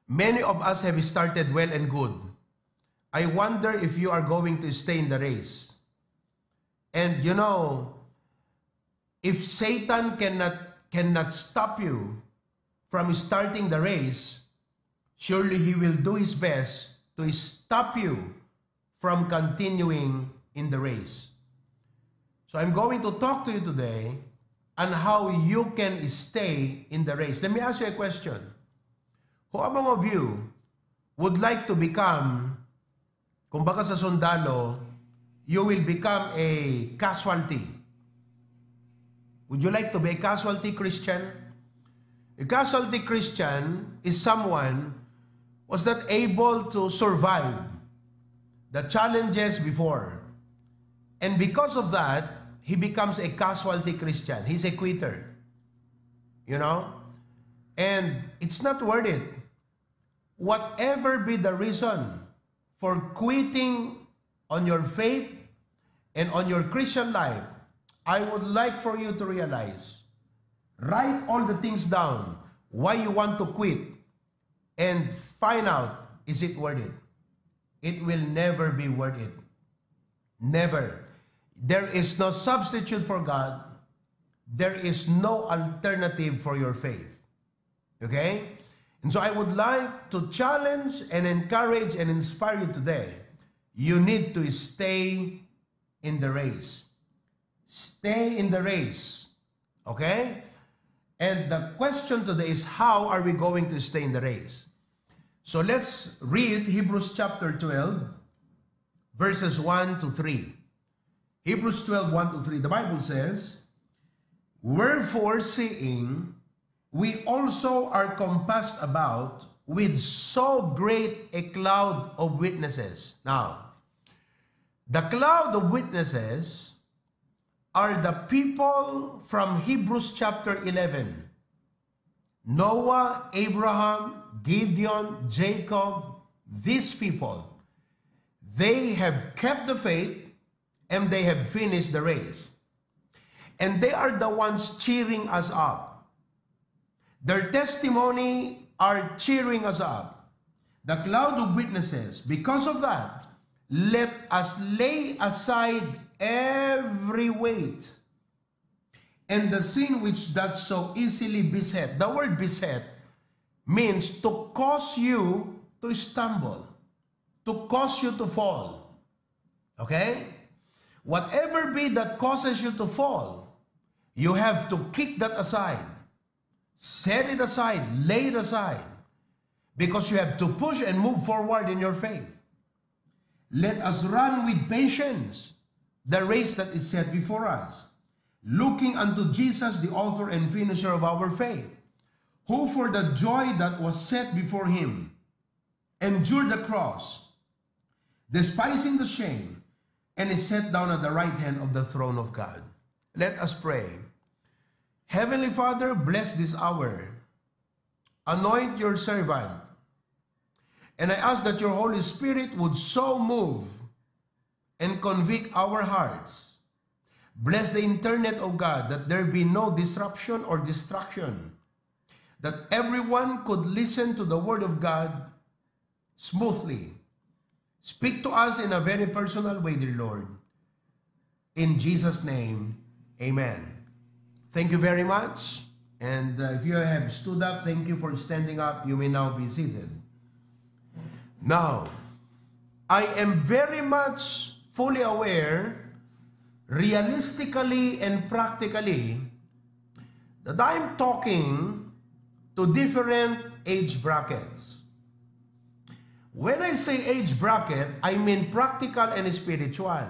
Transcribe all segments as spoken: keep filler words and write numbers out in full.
Many of us have started well and good. I wonder if you are going to stay in the race. And you know, if Satan cannot cannot stop you from starting the race, surely he will do his best to stop you from continuing in the race. So I'm going to talk to you today on how you can stay in the race. Let me ask you a question. Who among of you would like to become, kumbaga sa sundalo, you will become a casualty? Would you like to be a casualty Christian? A casualty Christian is someone was not able to survive the challenges before. And because of that, he becomes a casualty Christian. He's a quitter. You know? And it's not worth it. Whatever be the reason for quitting on your faith and on your Christian life, I would like for you to realize, write all the things down, why you want to quit, and find out, is it worth it? It will never be worth it. Never. There is no substitute for God. There is no alternative for your faith. Okay? And so I would like to challenge and encourage and inspire you today. You need to stay in the race. Stay in the race. Okay? And the question today is, how are we going to stay in the race? So let's read Hebrews chapter twelve, verses one to three. Hebrews twelve, one to three. The Bible says, "Wherefore, seeing we also are compassed about with so great a cloud of witnesses." Now, the cloud of witnesses are the people from Hebrews chapter eleven. Noah, Abraham, Gideon, Jacob, these people, they have kept the faith and they have finished the race. And they are the ones cheering us up. Their testimony are cheering us up. The cloud of witnesses. Because of that, let us lay aside every weight and the sin which doth so easily beset. The word beset means to cause you to stumble, to cause you to fall. Okay? Whatever be that causes you to fall, you have to kick that aside. Set it aside, lay it aside, because you have to push and move forward in your faith. Let us run with patience the race that is set before us, looking unto Jesus, the author and finisher of our faith, who for the joy that was set before him endured the cross, despising the shame, and is set down at the right hand of the throne of God. Let us pray. Heavenly Father, bless this hour. Anoint your servant. And I ask that your Holy Spirit would so move and convict our hearts. Bless the internet, O God, that there be no disruption or distraction, that everyone could listen to the word of God smoothly. Speak to us in a very personal way, dear Lord. In Jesus' name, amen. Thank you very much. And uh, if you have stood up, thank you for standing up. You may now be seated. Now, I am very much fully aware, realistically and practically, that I'm talking to different age brackets. When I say age bracket, I mean practical and spiritual.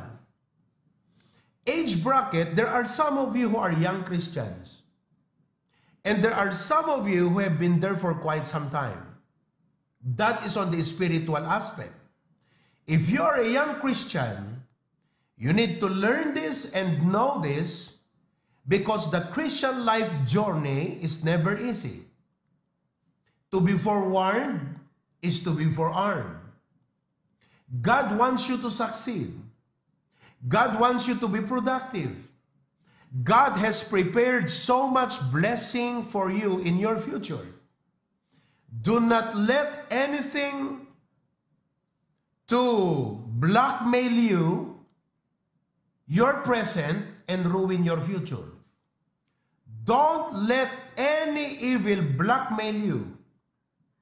Age bracket, there are some of you who are young Christians. And there are some of you who have been there for quite some time. That is on the spiritual aspect. If you are a young Christian, you need to learn this and know this, because the Christian life journey is never easy. To be forewarned is to be forearmed. God wants you to succeed. God wants you to be productive. God has prepared so much blessing for you in your future. Do not let anything to blackmail you, your present, and ruin your future. Don't let any evil blackmail you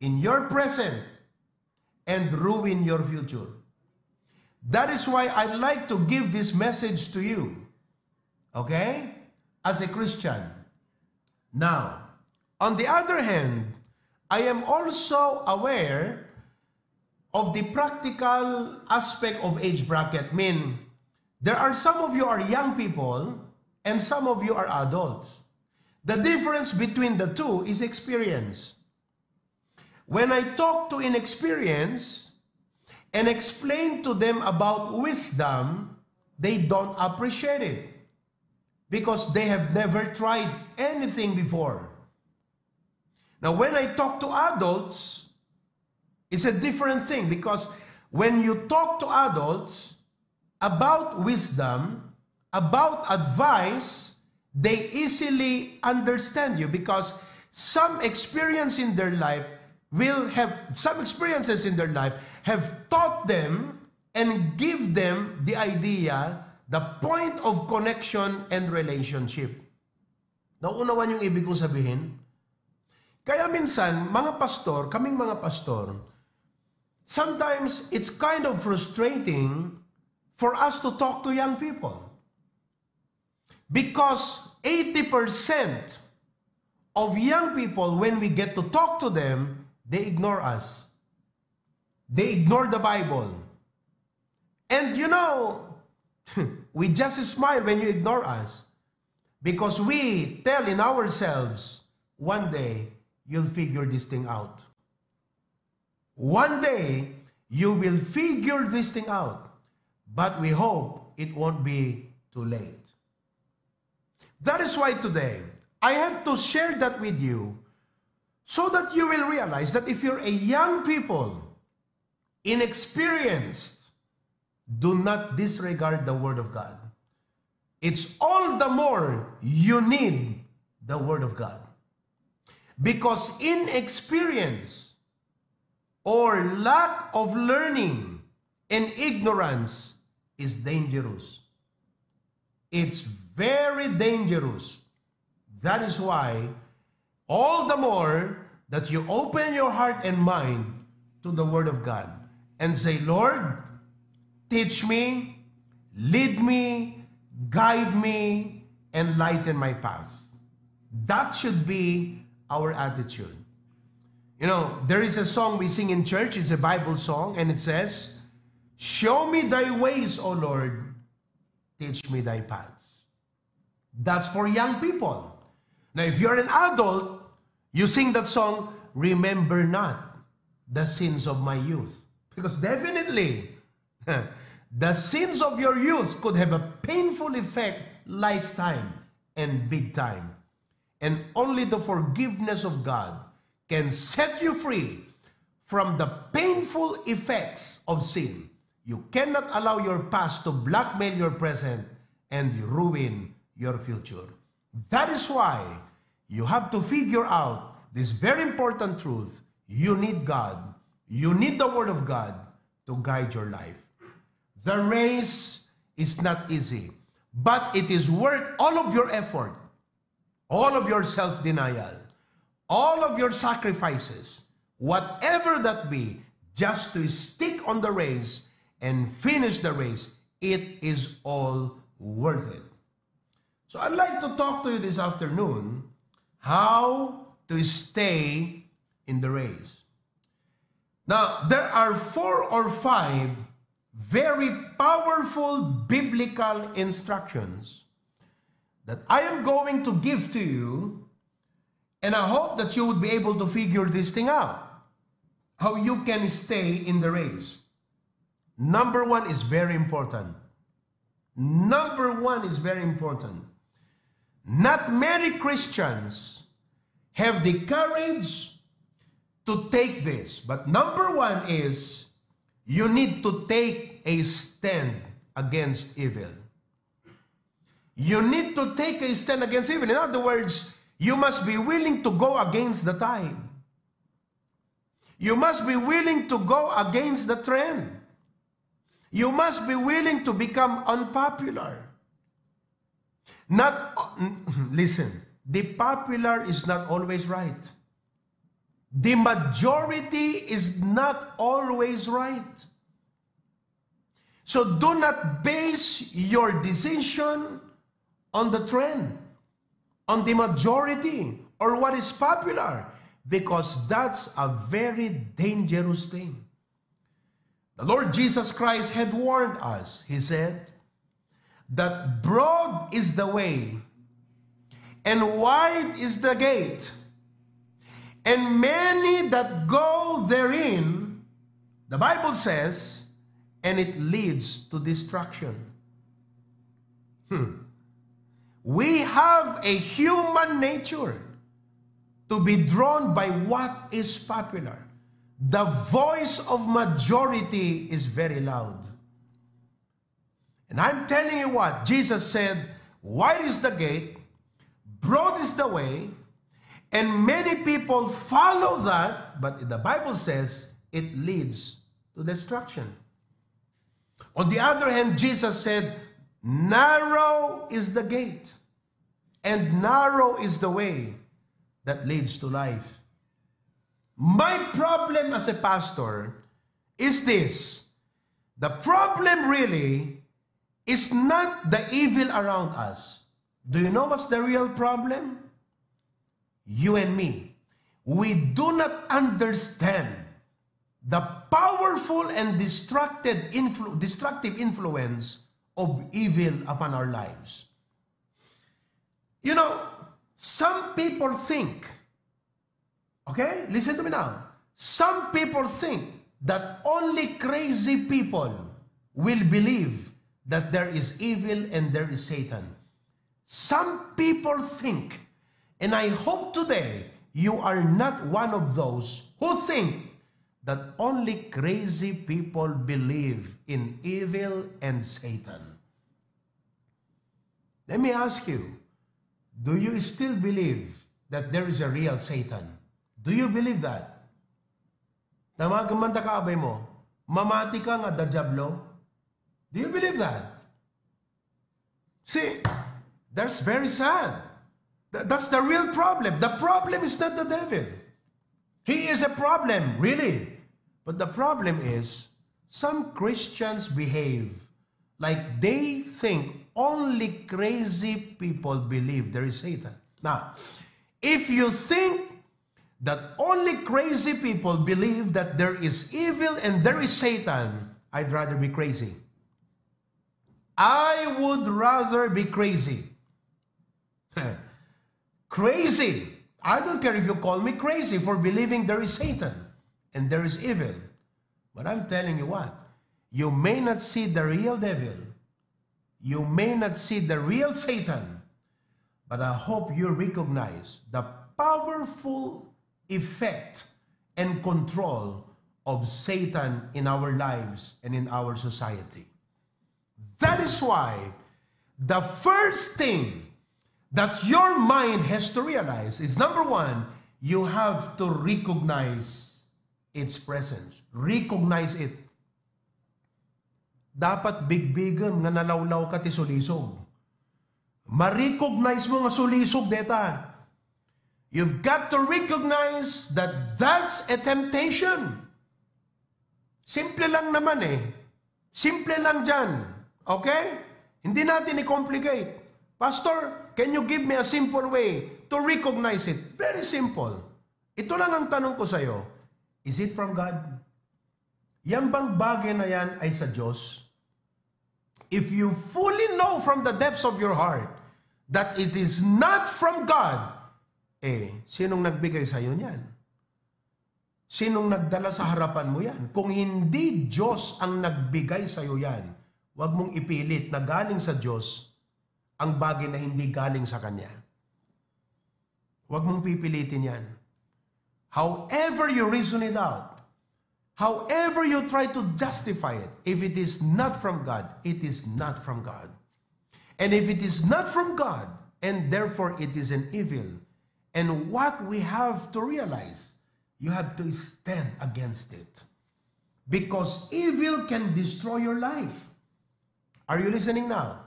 in your present and ruin your future. That is why I like to give this message to you, okay, as a Christian. Now, on the other hand, I am also aware of the practical aspect of age bracket. Mean, there are some of you are young people and some of you are adults. The difference between the two is experience. When I talk to inexperienced and explain to them about wisdom, they don't appreciate it because they have never tried anything before. Now, when I talk to adults, it's a different thing because when you talk to adults about wisdom, about advice, they easily understand you because some experience in their life will have some experiences in their life have taught them and give them the idea, the point of connection and relationship. Naunawan yung ibig kong sabihin? Kaya minsan, mga pastor, kaming mga pastor, sometimes it's kind of frustrating for us to talk to young people. Because eighty percent of young people, when we get to talk to them, they ignore us. They ignore the Bible. And you know, we just smile when you ignore us because we tell in ourselves, one day, you'll figure this thing out. One day, you will figure this thing out. But we hope it won't be too late. That is why today, I had to share that with you so that you will realize that if you're a young people, inexperienced, do not disregard the Word of God. It's all the more you need the Word of God. Because inexperience or lack of learning and ignorance is dangerous. It's very dangerous. That is why all the more that you open your heart and mind to the Word of God and say, "Lord, teach me, lead me, guide me, enlighten my path." That should be our attitude. You know, there is a song we sing in church, it's a Bible song, and it says, "Show me thy ways, O Lord, teach me thy paths." That's for young people. Now, if you're an adult, you sing that song, "Remember not the sins of my youth." Because definitely, the sins of your youth could have a painful effect lifetime and big time. And only the forgiveness of God can set you free from the painful effects of sin. You cannot allow your past to blackmail your present and ruin your future. That is why you have to figure out this very important truth. You need God. You need the Word of God to guide your life. The race is not easy, but it is worth all of your effort, all of your self-denial, all of your sacrifices, whatever that be, just to stick on the race and finish the race. It is all worth it. So I'd like to talk to you this afternoon how to stay in the race. Now, there are four or five very powerful biblical instructions that I am going to give to you, and I hope that you would be able to figure this thing out, how you can stay in the race. Number one is very important. Number one is very important. Not many Christians have the courage to take this. But number one is you need to take a stand against evil. You need to take a stand against evil. In other words, you must be willing to go against the tide. You must be willing to go against the trend. You must be willing to become unpopular. Not, listen, the popular is not always right. The majority is not always right. So do not base your decision on the trend, on the majority, or what is popular, because that's a very dangerous thing. The Lord Jesus Christ had warned us. He said that broad is the way and wide is the gate, and many that go therein, the Bible says, and it leads to destruction. Hmm. We have a human nature to be drawn by what is popular. The voice of majority is very loud. And I'm telling you what, Jesus said, "Wide is the gate, broad is the way, and many people follow that," but the Bible says it leads to destruction. On the other hand, Jesus said, "Narrow is the gate, and narrow is the way that leads to life." My problem as a pastor is this. The problem really is not the evil around us. Do you know what's the real problem? You and me. We do not understand the powerful and destructive, influ- destructive influence of evil upon our lives. You know, some people think, okay, listen to me now. Some people think that only crazy people will believe that there is evil and there is Satan. Some people think, and I hope today you are not one of those who think that only crazy people believe in evil and Satan. Let me ask you, do you still believe that there is a real Satan? Do you believe that? Tamagan man ta ka, abay mo, mamati ka nga da Diablo? Do you believe that? See, that's very sad. Th- that's the real problem. The problem is not the devil. He is a problem, really. But the problem is, some Christians behave like they think only crazy people believe there is Satan. Now, if you think that only crazy people believe that there is evil and there is Satan, I'd rather be crazy. I would rather be crazy. Crazy. I don't care if you call me crazy for believing there is Satan and there is evil. But I'm telling you what, you may not see the real devil, you may not see the real Satan, but I hope you recognize the powerful effect and control of Satan in our lives and in our society. That is why the first thing that your mind has to realize is, number one, you have to recognize its presence. Recognize it. Dapat bigbigem nga nalawlaw ka ti sulisog. Ma-recognize mo nga sulisog deta. You've got to recognize that that's a temptation. Simple lang naman eh. Simple lang dyan. Okay? Hindi natin i-complicate. "Pastor, can you give me a simple way to recognize it?" Very simple. Ito lang ang tanong ko sa'yo. Is it from God? Yan bang bagay na yan ay sa Diyos? If you fully know from the depths of your heart that it is not from God, eh, sinong nagbigay sa'yo niyan? Sinong nagdala sa harapan mo yan? Kung hindi Diyos ang nagbigay sa'yo yan, huwag mong ipilit na galing sa Diyos ang bagay na hindi galing sa Kanya. Huwag mong pipilitin yan. However you reason it out, however you try to justify it, if it is not from God, it is not from God. And if it is not from God, and therefore it is an evil, and what we have to realize, You have to stand against it. Because evil can destroy your life. Are you listening now?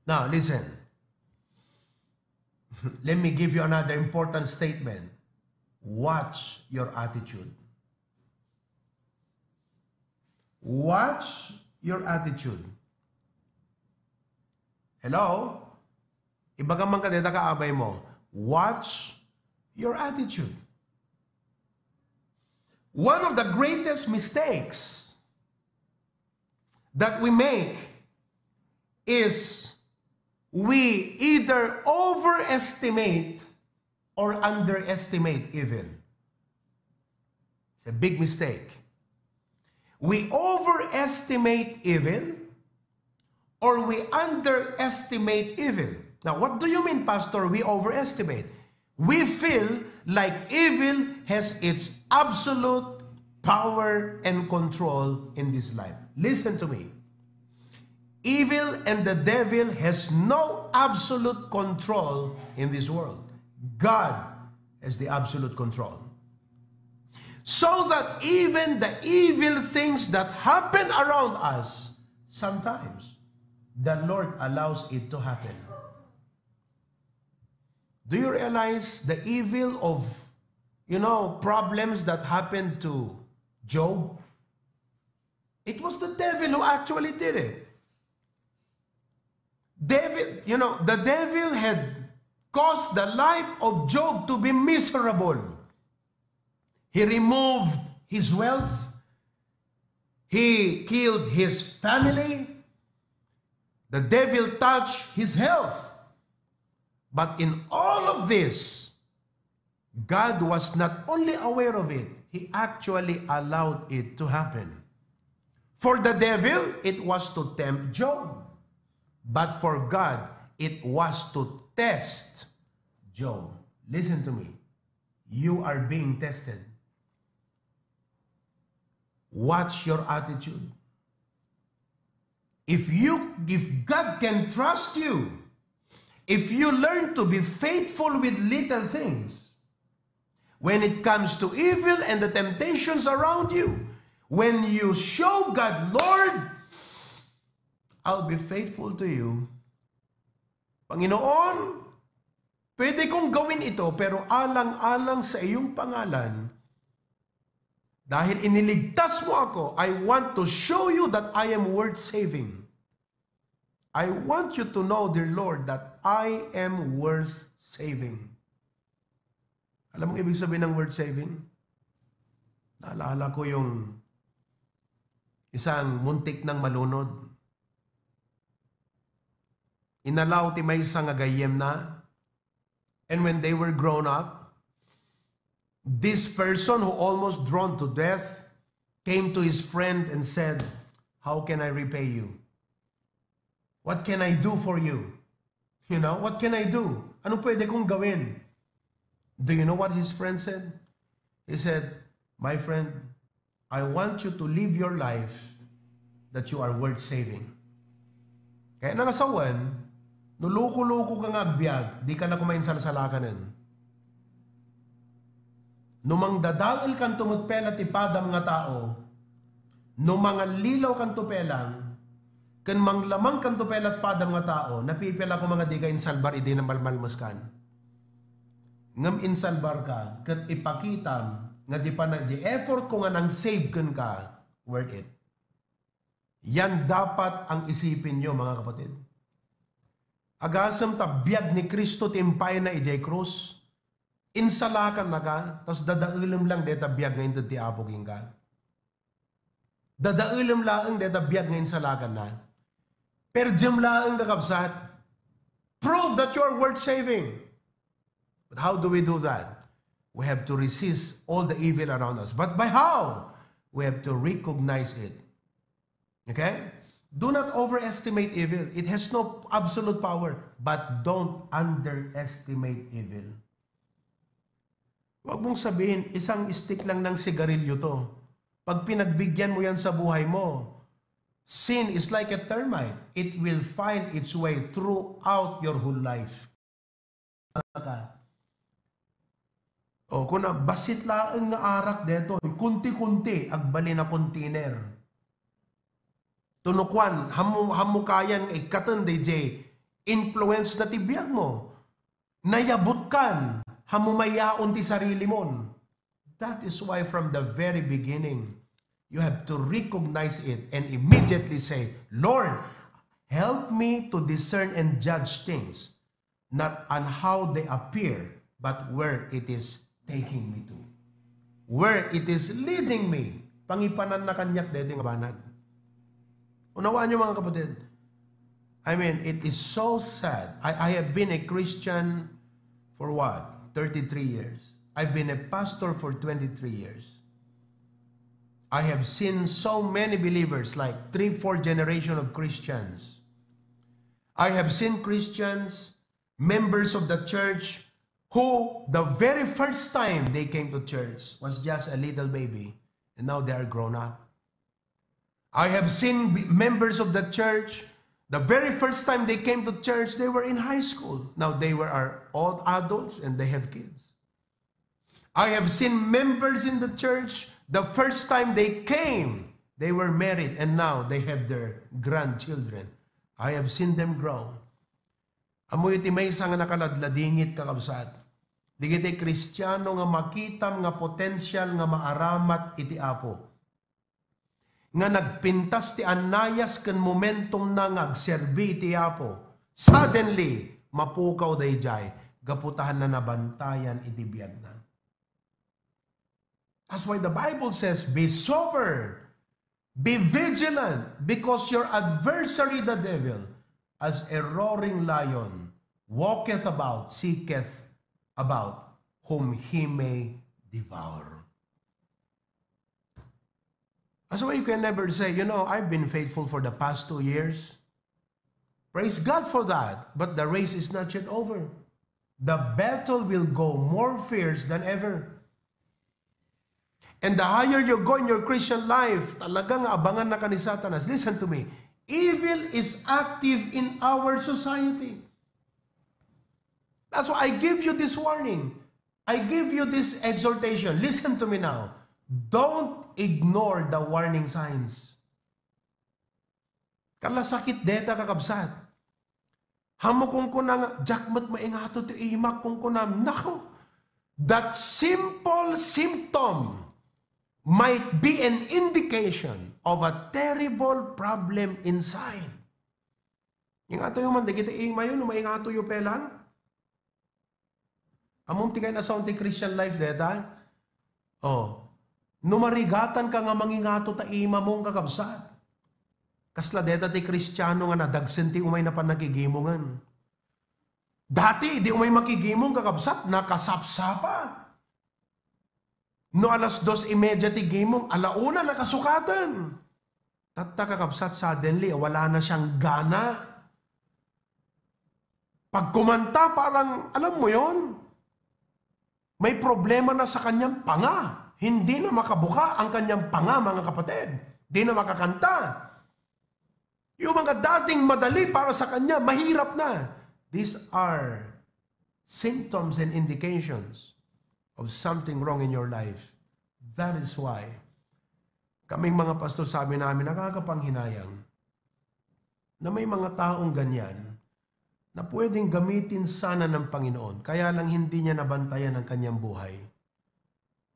Now, listen. Let me give you another important statement. Watch your attitude. Watch your attitude. Hello? Ibaga man ka dita kaabay mo, watch your attitude. One of the greatest mistakes that we make is we either overestimate or underestimate evil. It's a big mistake. We overestimate evil or we underestimate evil. Now, what do you mean, Pastor? We overestimate. We feel like evil has its absolute power and control in this life. Listen to me. Evil and the devil has no absolute control in this world. God has the absolute control. So that even the evil things that happen around us, sometimes the Lord allows it to happen. Do you realize the evil of, you know, problems that happened to Job? It was the devil who actually did it. Devil, you know, the devil had caused the life of Job to be miserable. He removed his wealth. He killed his family. The devil touched his health. But in all of this, God was not only aware of it, He actually allowed it to happen. For the devil, it was to tempt Job. But for God, it was to test Job. Listen to me. You are being tested. Watch your attitude. If you, if God can trust you, if you learn to be faithful with little things, when it comes to evil and the temptations around you, when you show God, "Lord, I'll be faithful to you." Panginoon, pwede kong gawin ito, pero alang-alang sa iyong pangalan, dahil iniligtas mo ako, I want to show you that I am worth saving. I want you to know, dear Lord, that I am worth saving. Alam mo ibig sabihin ng worth saving? Naalala ko yung isang muntik nang malunod. Inalaw ti maysa nga gayyemna. And when they were grown up, this person who almost drowned to death came to his friend and said, "How can I repay you? What can I do for you? You know, what can I do? Ano pwede kong gawin?" Do you know what his friend said? He said, "My friend, I want you to live your life that you are worth saving." Kaya nangasawan, no loko-loko ka nga agbiag, di ka na kumain salsalakanen. No mangdadael kanto met pela ti padam nga tao, no mangallilaw kanto pelang, ken manglamang kanto pela ti padam nga tao, napipila ko mga di ka insalbar idi namalmalmeskan. Ngem insalbar ka, ket ipakitam nga di pana-, di effort ko nga nang-save kenka, worth it. Yan dapat ang isipin nyo, mga kapatid. Agasem ta biag ni Cristo ti impayna idiay krus. Insalakan na ka, tas dadaelem lang deta biag nga inted ti Apo kenka. Dadaelem laeng deta biag nga insalakan na. Perdiem laeng, kakabsat. Prove that you are worth saving. But how do we do that? We have to resist all the evil around us. But by how? We have to recognize it. Okay? Do not overestimate evil. It has no absolute power. But don't underestimate evil. Huwag mong sabihin, "Isang stick lang ng sigarilyo to." Pag pinagbigyan mo yan sa buhay mo, sin is like a termite. It will find its way throughout your whole life. Ka. O, kuna, bassit laeng nga arak detoy, kunti-kunti, agbalin a container. Tunukuan, hammo, hammo kayan nga ikkaten dayjay influence na ti biag mo. Nayabutkan, hammo mayaon ti sarili mon. That is why from the very beginning, you have to recognize it and immediately say, "Lord, help me to discern and judge things, not on how they appear, but where it is taking me to. Where it is leading me." Pangipananna kaniak daytoy nga banag. Unawaan niyo, mga kapatid. I mean, it is so sad. I, I have been a Christian for what? Thirty-three years. I've been a pastor for twenty-three years. I have seen so many believers, like three, four generation of Christians. I have seen Christians, members of the church, who the very first time they came to church was just a little baby, and now they are grown up. I have seen b-, members of the church, the very first time they came to church, they were in high school. Now they were, are all adults and they have kids. I have seen members in the church, the first time they came, they were married, and now they have their grandchildren. I have seen them grow. Ammoyo ti maysa nga nakaladladingit, kakabsat. Dagiti Kristiano nga makitam nga potensial nga maaramat iti Apo, nga nagpintas ti annayas ken momentumna nga agserbi iti Apo, suddenly, mapukaw dayjay gapu ta haanna nabantayan iti biagna. That's why the Bible says, "Be sober, be vigilant, because your adversary, the devil, as a roaring lion, walketh about, seeketh about whom he may devour." That's why you can never say, "You know, I've been faithful for the past two years." Praise God for that, but the race is not yet over. The battle will go more fierce than ever. And the higher you go in your Christian life, talaga nga abangan na ka ni Satanas. Listen to me. Evil is active in our society. That's why I give you this warning. I give you this exhortation. Listen to me now. Don't ignore the warning signs. Kalasakit deta, kakabsat. Hammo kunkuna nga, "Diak met maingato ti imak," kunkunam. Nako, that simple symptom might be an indication of a terrible problem inside. Ingatoyo man dagiti imayo no maingatoyo pelang. Ammom ti kayatna ti Christian life deta? Oh. No marigatanka nga mangingato ta imamon, kakabsat. Kasla deta ti Kristiano nga nadagsen ti umay na pannakigimong. Dati, idi umay makigimong, kakabsat, nakasapsapa. No alas dos y media ti gimong, ala una nakasukaten. Tatta, kakabsat, suddenly, wala na siyang gana. Pag kumanta, parang, alam mo yon, may problema na sa kanyang panga. Hindi na makabuka ang kanyang panga, mga kapatid. Hindi na makakanta. Yung mga dating madali para sa kanya, mahirap na. These are symptoms and indications of something wrong in your life. That is why kaming mga pastor, sabi namin, nakakapanghinayang na may mga taong ganyan na pwedeng gamitin sana ng Panginoon, kaya lang hindi niya nabantayan ang kanyang buhay.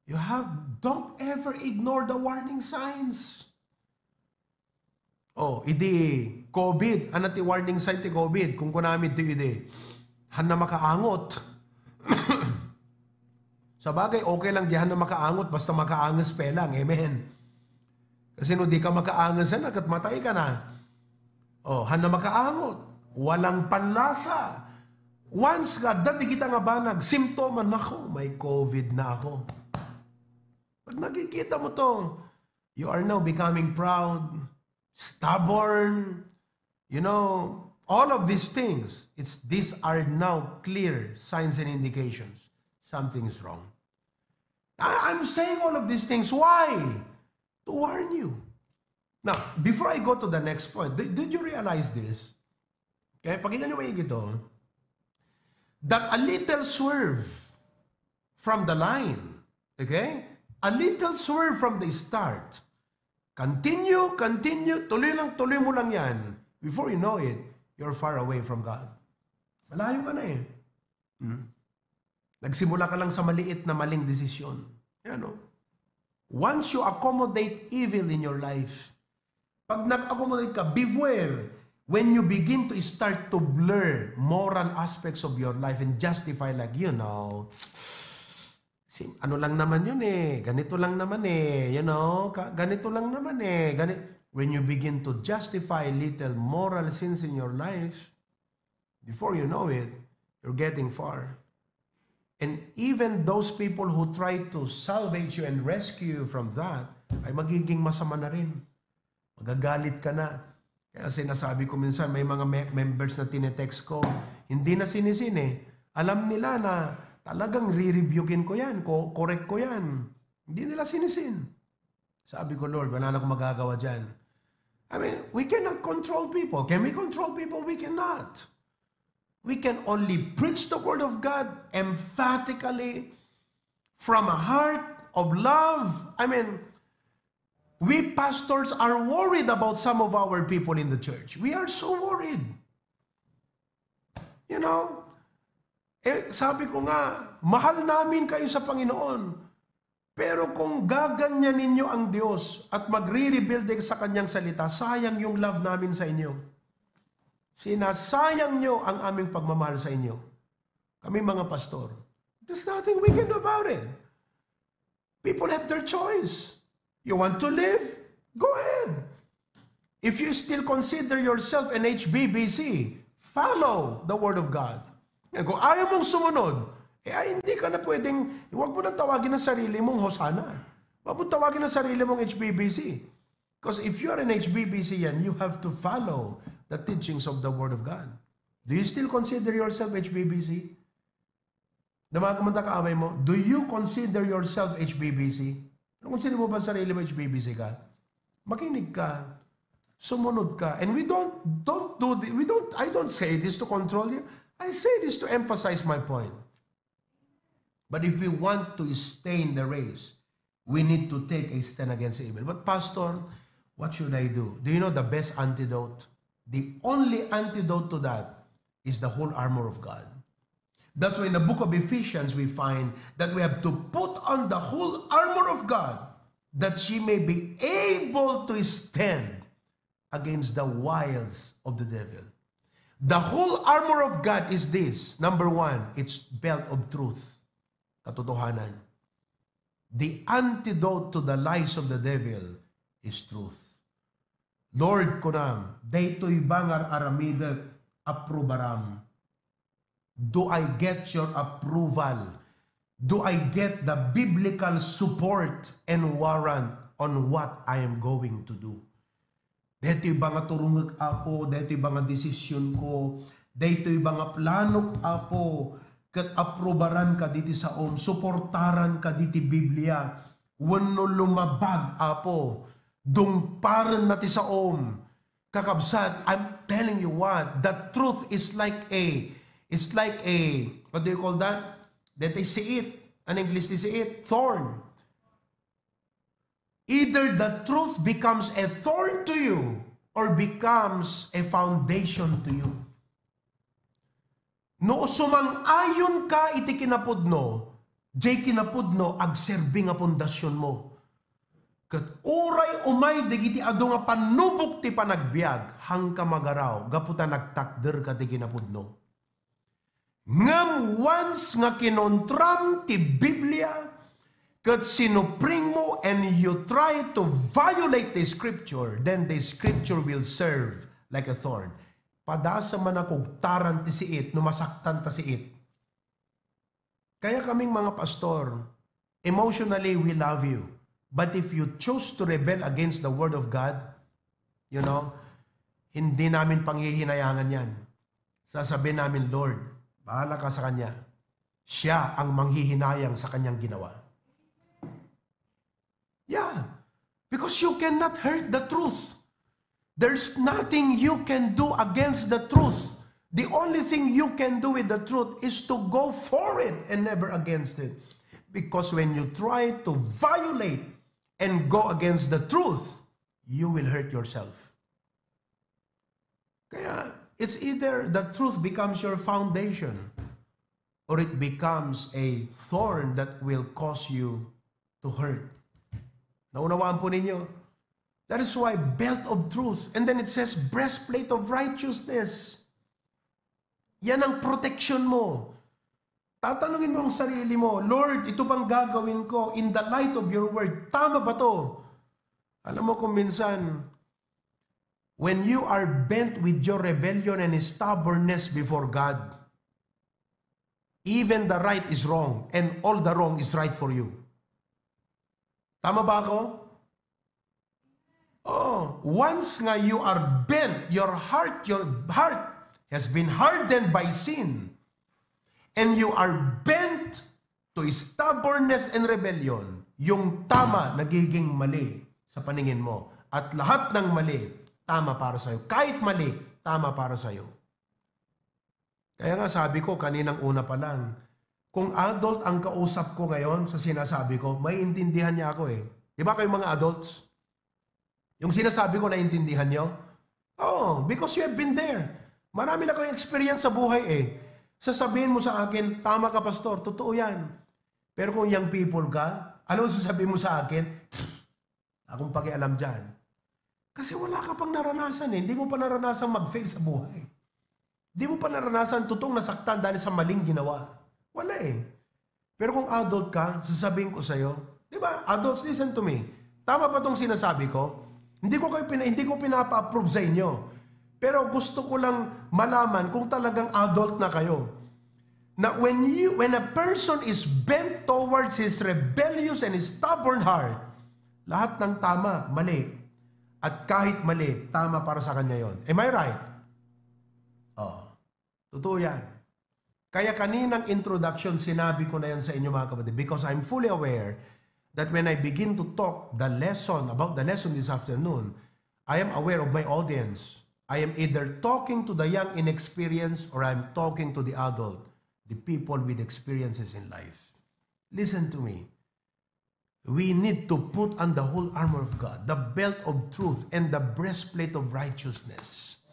You have, don't ever ignore the warning signs. Oh, idi covid, ano ti warning sign ti covid? Kunkunami ti idi, haanna makaangot. Sabagay, okay lang di haanna makaangot, basta makaanges pelang. Amen. Kasi no di ka makaanges, ket matay ka na. Oh, haanna makaangot. Walang panlasa. Once nga adda dagita nga banag, simptoma, "Nako, may covid na ako." Pag nakikita mo to, you are now becoming proud, stubborn, you know, all of these things. It's, these are now clear signs and indications something is wrong. I, I'm saying all of these things. Why? To warn you. Now, before I go to the next point, did, did you realize this? Okay, pakita niyo maigi to. That a little swerve from the line. Okay? A little swerve from the start. Continue, continue, tuloy lang, tuloy mo lang yan. Before you know it, you're far away from God. Malayo ka na eh. Hmm? Nagsimula ka lang sa maliit na maling desisyon. Yan, no? Once you accommodate evil in your life, pag nag-accommodate ka, beware when you begin to start to blur moral aspects of your life and justify, like, you know, si, ano lang naman yun eh, ganito lang naman eh, you know, ka, ganito lang naman eh. Gani-, when you begin to justify little moral sins in your life, before you know it, you're getting far. And even those people who try to salvage you and rescue you from that, ay magiging masama na rin. Magagalit ka na. Kaya sinasabi ko minsan, may mga me-, members na tinetext ko, hindi na sinisini. Alam nila na talagang re-rebuking ko yan, ko-, correct ko yan. Hindi nila sinisin. Sabi ko, "Lord, wala na akong magagawa dyan." I mean, we cannot control people. Can we control people? We cannot. We can only preach the word of God emphatically from a heart of love. I mean, we pastors are worried about some of our people in the church. We are so worried. You know, eh, sabi ko nga, mahal namin kayo sa Panginoon. Pero kung gaganyan ninyo ang Diyos at magre-rebuild sa kanyang salita, sayang yung love namin sa inyo. Sinasayang nyo ang aming pagmamahal sa inyo. Kami mga pastor, there's nothing we can do about it. People have their choice. You want to live? Go ahead. If you still consider yourself an H B B C, follow the word of God. Eh, kung ayaw mong sumunod, eh, ay, hindi ka na pwedeng, huwag mo nang tawagin ang sarili mong Hosanna. Huwag mo tawagin ang sarili mong H B B C. Because if you are an H B B C yan, you have to follow the teachings of the Word of God. Do you still consider yourself H B B C? Damagan mo ta kaaway mo, do you consider yourself H B B C? Ano, consider mo ba sarili mo H B B C ka? Makinig ka. Sumunod ka. And we don't, don't do the, we don't, I don't say this to control you. I say this to emphasize my point. But if we want to stay in the race, we need to take a stand against evil. But Pastor, what should I do? Do you know the best antidote? The only antidote to that is the whole armor of God. That's why in the book of Ephesians we find that we have to put on the whole armor of God, that ye may be able to stand against the wiles of the devil. The whole armor of God is this. Number one, it's belt of truth. Katotohanan. The antidote to the lies of the devil is truth. Lord, kunam, daytoy ba nga ar-aramidek, aprubaram? Do I get your approval? Do I get the biblical support and warrant on what I am going to do? Daytoy ba nga turongek, Apo, daytoy ba nga desisyon ko, daytoy ba nga planok, Apo, ket aprubaran ka diti saom, suportaran ka diti Biblia, wenno lumabag, Apo, dungparen na ti saom. Kakabsat, I'm telling you what, the truth is like a, it's like a, what do you call that? That is siit. An English ti siit, thorn. Either the truth becomes a thorn to you or becomes a foundation to you. No sumang-ayon ka iti kinapudno, jay kinapudno agserbi nga pundasyon mo. Ket uray umay dagiti adu nga pannubok ti panagbiag, hangka magaraw gapu ta nagtakder ka ti kinapudno. Ngem once nga kinontram ti Biblia, ket sinupring mo and you try to violate the scripture, then the scripture will serve like a thorn. Padasem a nakugtaran ti siit no masaktan ta siit. Kaya kaming mga pastor, emotionally, we love you. But if you choose to rebel against the word of God, you know, hindi namin panghihinayangan yan. Sasabihin namin, "Lord, bahala ka sa kanya. Siya ang manghihinayang sa kanyang ginawa." Yeah. Because you cannot hurt the truth. There's nothing you can do against the truth. The only thing you can do with the truth is to go for it and never against it. Because when you try to violate and go against the truth, you will hurt yourself. Kaya, it's either the truth becomes your foundation or it becomes a thorn that will cause you to hurt. Naunawaan po ninyo? That is why belt of truth. And then it says breastplate of righteousness. Yan ang protection mo. Tatanungin mo ang sarili mo, "Lord, ito bang gagawin ko in the light of your word? Tama ba to?" Alam mo kung minsan, when you are bent with your rebellion and stubbornness before God, even the right is wrong and all the wrong is right for you. Tama ba ako? Oh, once nga you are bent, your heart, your heart has been hardened by sin, and you are bent to stubbornness and rebellion, yung tama nagiging mali sa paningin mo. At lahat ng mali, tama para sa'yo. Kahit mali, tama para sa'yo. Kaya nga sabi ko kaninang una pa lang, kung adult ang kausap ko ngayon sa sinasabi ko, maiintindihan niya ako eh. Di ba kayo mga adults? Yung sinasabi ko, naiintindihan niyo? Oo, because you have been there. Marami na kayong experience sa buhay eh. Sasabihin mo sa akin, "Tama ka, Pastor, totoo yan." Pero kung young people ka, alam mo sasabihin mo sa akin, "Pfft, akong pakialam dyan." Kasi wala ka pang naranasan eh. Hindi mo pa naranasan mag-fail sa buhay. Hindi mo pa naranasan totoong nasaktan dahil sa maling ginawa. Wala eh. Pero kung adult ka, sasabihin ko sa'yo, di ba, adults, listen to me. Tama ba tong sinasabi ko? Hindi ko kayo pina, hindi ko pinapa-approve sa inyo. Pero gusto ko lang malaman kung talagang adult na kayo. Na when you, when a person is bent towards his rebellious and stubborn heart, lahat ng tama, mali. At kahit mali, tama para sa kanya yon. Am I right? Oo. Totoo yan. Kaya kaninang introduction, sinabi ko na yan sa inyo, mga kapatid, because I'm fully aware that when I begin to talk the lesson, about the lesson this afternoon, I am aware of my audience. I am either talking to the young inexperienced or I'm talking to the adult, the people with experiences in life. Listen to me. We need to put on the whole armor of God, the belt of truth, and the breastplate of righteousness.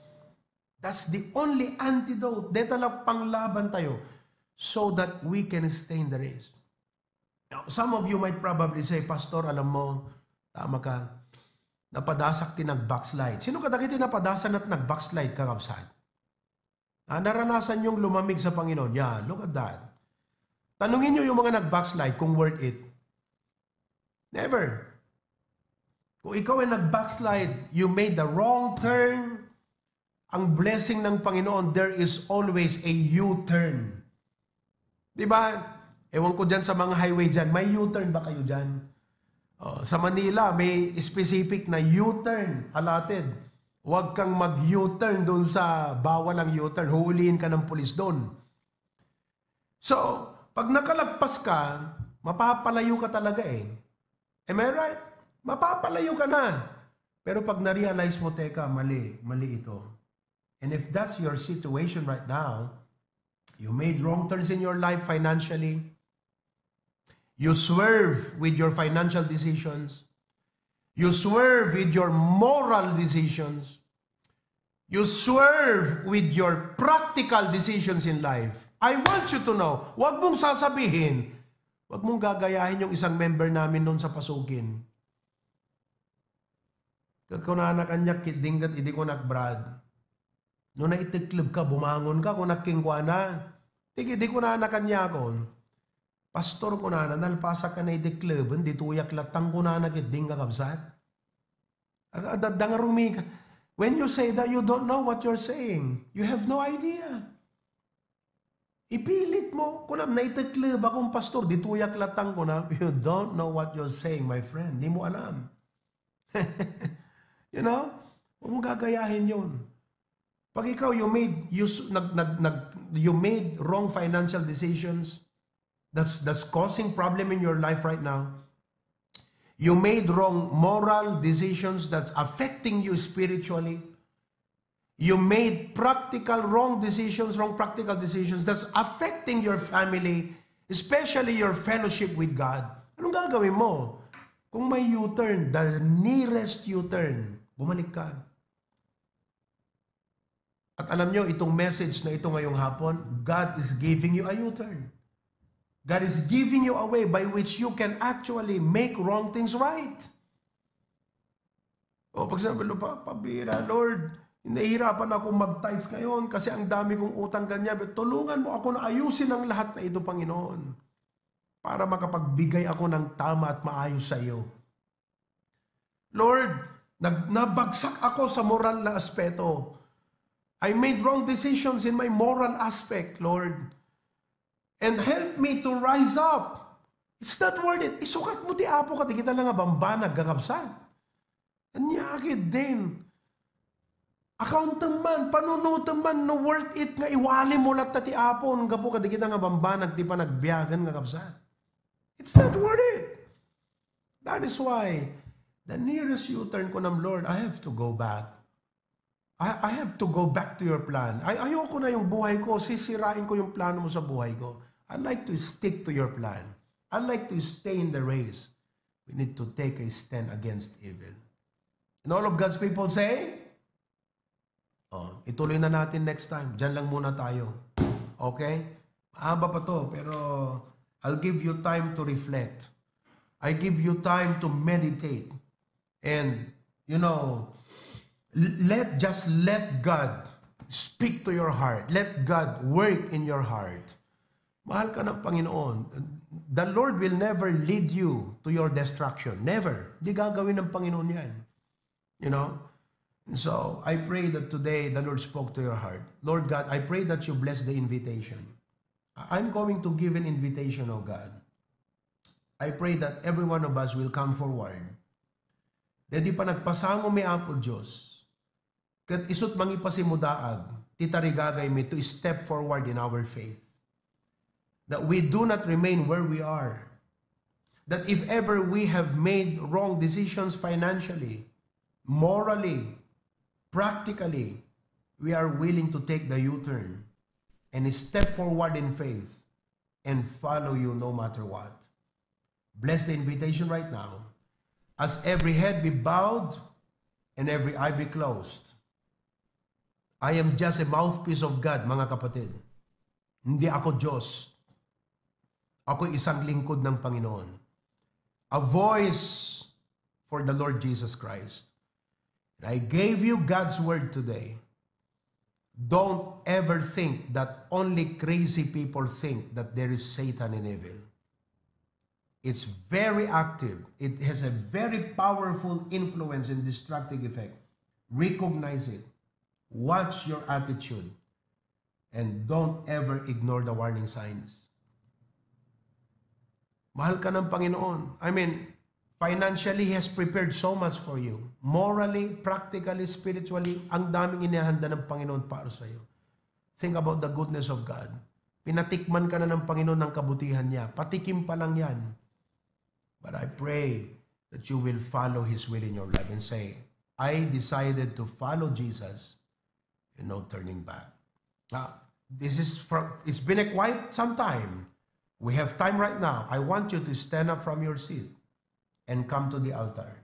That's the only antidote. Deta lang panglaban tayo so that we can stay in the race. Now, some of you might probably say, "Pastor, alam mo, tama ka. Napadasak ti nag-backslide." Sino kadagiti napadasan at nag-backslide, kakabsat? Ah, naranasan yung lumamig sa Panginoon. Yeah, look at that. Tanungin nyo yung mga nag-backslide kung worth it. Never. Kung ikaw ay nag-backslide, you made the wrong turn, ang blessing ng Panginoon, there is always a U-turn. Di ba? Ewan ko dyan sa mga highway dyan, may U-turn ba kayo dyan? Oh, sa Manila, may specific na U-turn allotted. Huwag kang mag-U-turn doon sa bawal ang U-turn. Huhulihin ka ng pulis doon. So, pag nakalagpas ka, mapapalayo ka talaga eh. Am I right? Mapapalayo ka na. Pero pag na-realize mo, "Teka, mali, mali ito." And if that's your situation right now, you made wrong turns in your life financially, you swerve with your financial decisions, you swerve with your moral decisions, you swerve with your practical decisions in life. I want you to know, wag mong sasabihin, wag mong gagayahin yung isang member namin noon sa Pasukin. Kakunana kaniak, "Kidding kat idi kunak, Brad. No naitekleb ka, bumangon ka," kunak kenkuana. Ti idi kunana kaniakon, "Pastor," kunana, "nalpasak ka na itekleben, ditoyak lattang," kunana, kidding, kakabsat. Aga, adda nga rumika. When you say that, you don't know what you're saying. You have no idea. Ipilit mo, kunam, "Naitekleb akong pastor, ditoyak lattang," kunam. You don't know what you're saying, my friend. Di mo alam. You know? Huwag mo gagayahin yun. Pag ikaw, you made, you, s- nag, nag, nag, you made wrong financial decisions, that's, that's causing problem in your life right now. You made wrong moral decisions that's affecting you spiritually. You made practical wrong decisions, wrong practical decisions that's affecting your family. Especially your fellowship with God. Anong gagawin mo? Kung may U-turn, the nearest U-turn, bumalik ka. At alam nyo, itong message na ito ngayong hapon, God is giving you a U-turn. God is giving you a way by which you can actually make wrong things right. O, pag sinabi, "Lo, pa, pabira, Lord, nahihirapan ako mag-tithes ngayon kasi ang dami kong utang," ganyan. But tulungan mo ako na ayusin ang lahat na ito, Panginoon, para makapagbigay ako ng tama at maayos sa iyo. Lord, nag-, nabagsak ako sa moral na aspeto. I made wrong decisions in my moral aspect, Lord. And help me to rise up. It's not worth it. Isukat mo ti Apo kadagita nga bambanag, kakabsat. Ania ketdin. Accounten man, panunoten man, no worth it nga iwali mo latta ti Apo, gapu kadagita nga bambanag ti panagbiagen, kakabsat. It's not worth it. That is why, the nearest U-turn ko nam, "Lord, I have to go back. I, I have to go back to your plan. Ay, ayoko na yung buhay ko, sisirain ko yung plano mo sa buhay ko. I like to stick to your plan. I like to stay in the race." We need to take a stand against evil. And all of God's people say, oh, ituloy na natin next time. Diyan lang muna tayo. Okay? Mahaba pa to, pero I'll give you time to reflect. I give you time to meditate. And, you know, l-, let, just let God speak to your heart. Let God work in your heart. Mahal ka ng Panginoon. The Lord will never lead you to your destruction. Never. Di gagawin ng Panginoon yan. You know? So, I pray that today the Lord spoke to your heart. Lord God, I pray that you bless the invitation. I- I'm going to give an invitation, oh God. I pray that every one of us will come forward. Daydi panagpasango mi, Apo Dios, ket isut' mangipasimmudaag ti tarigagaymi to step forward in our faith. That we do not remain where we are. That if ever we have made wrong decisions financially, morally, practically, we are willing to take the U-turn and step forward in faith and follow you no matter what. Bless the invitation right now. As every head be bowed and every eye be closed. I am just a mouthpiece of God, mga kapatid. Hindi ako Diyos. Ako isang lingkod ng Panginoon. A voice for the Lord Jesus Christ. And I gave you God's word today. Don't ever think that only crazy people think that there is Satan in evil. It's very active. It has a very powerful influence and destructive effect. Recognize it. Watch your attitude. And don't ever ignore the warning signs. Mahal ka ng Panginoon. I mean, financially, He has prepared so much for you. Morally, practically, spiritually, ang daming inihanda ng Panginoon para sa iyo. Think about the goodness of God. Pinatikman ka na ng Panginoon ng kabutihan niya. Patikim pa lang yan. But I pray that you will follow His will in your life and say, "I decided to follow Jesus and no turning back." Now, this is from, it's been a quiet some time. We have time right now. I want you to stand up from your seat and come to the altar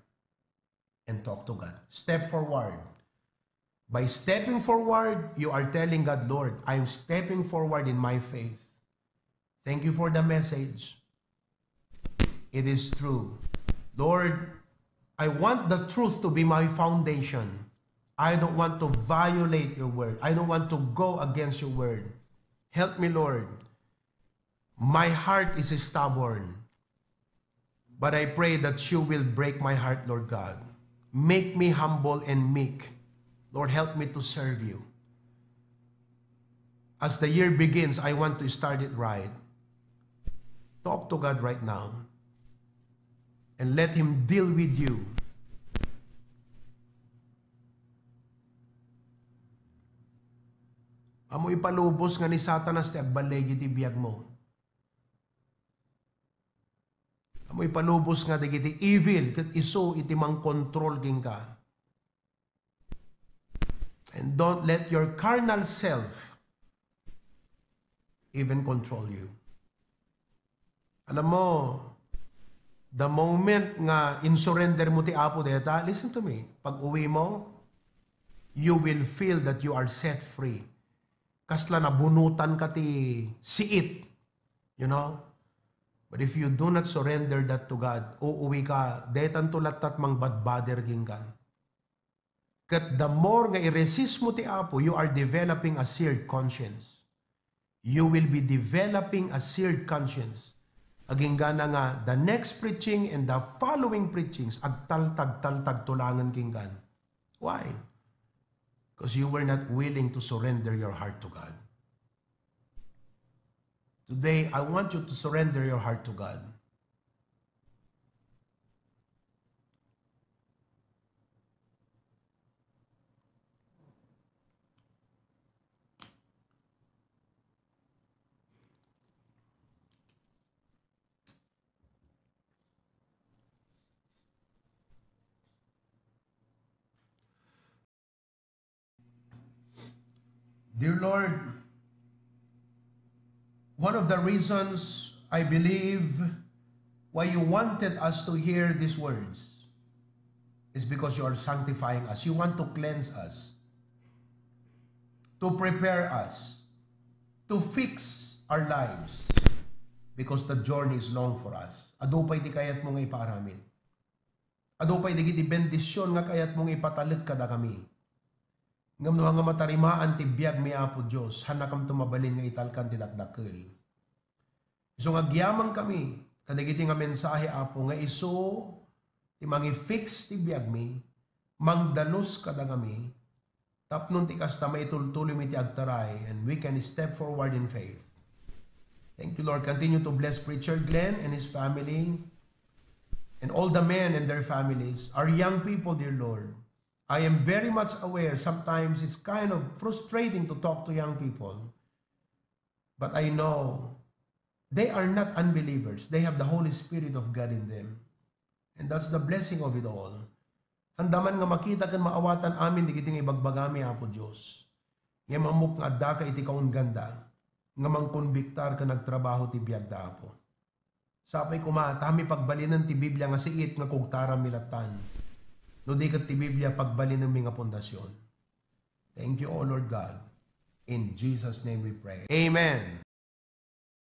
and talk to God. Step forward. By stepping forward, you are telling God, "Lord, I am stepping forward in my faith. Thank you for the message. It is true. Lord, I want the truth to be my foundation. I don't want to violate your word. I don't want to go against your word. Help me, Lord. My heart is stubborn. But I pray that you will break my heart, Lord God. Make me humble and meek. Lord, help me to serve you." As the year begins, I want to start it right. Talk to God right now. And let Him deal with you. Ammo ipalubos nga ni Satanas ti agballigi ti biag mo. Ammo ipalubos nga dagiti evil ket isu iti mangkontrol kenka. And don't let your carnal self even control you. Alam mo, the moment nga insurrender mo ti Apo deta, listen to me, pag-uwi mo, you will feel that you are set free. Kasla nabunutan ka ti siit, you know? But if you do not surrender that to God, uuwi ka, detanto lattat mangbadbader kenka. Ket the more nga i-resist mo ti Apo, you are developing a seared conscience. You will be developing a seared conscience. Agingga na nga, the next preaching and the following preachings, agtaltag-taltag tulangen kenka. Why? Because you were not willing to surrender your heart to God. Today, I want you to surrender your heart to God. Dear Lord, one of the reasons I believe why you wanted us to hear these words is because you are sanctifying us. You want to cleanse us, to prepare us, to fix our lives, because the journey is long for us. Adu pay ti kayatmo nga ipaaramid. Adu pay dagiti bendision nga kayatmo nga ipatalek kadakami. Ngem no ania nga matarimaan ti biagmi, Apo Dios, haannakamto mabalin nga italkan ti dakdakkel. Isu nga agyamankami kadagiti nga mensahe, Apo, nga isu ti mangi-fix ti biagmi, mangdalus kadakami, tapno ti kasta maitultuloymi ti agtaray, and we can step forward in faith. Thank you, Lord. Continue to bless Preacher Glenn and his family, and all the men and their families, our young people, dear Lord. I am very much aware sometimes it's kind of frustrating to talk to young people, but I know they are not unbelievers. They have the Holy Spirit of God in them. And that's the blessing of it all. Haanda man nga makita ken maawatan amin dagiti nga ibagbagami, Apo Dios. Ngem ammok nga addaka iti kaungganda nga mangkonbiktar ken agtrabaho ti biagda, Apo. Sapay koma, ta amin pagbalinen ti Biblia nga siit nga kugtarammi lattan. No di ket ti Biblia, pagbalinenmi nga pundasyon. Thank you, O Lord God. In Jesus' name we pray. Amen.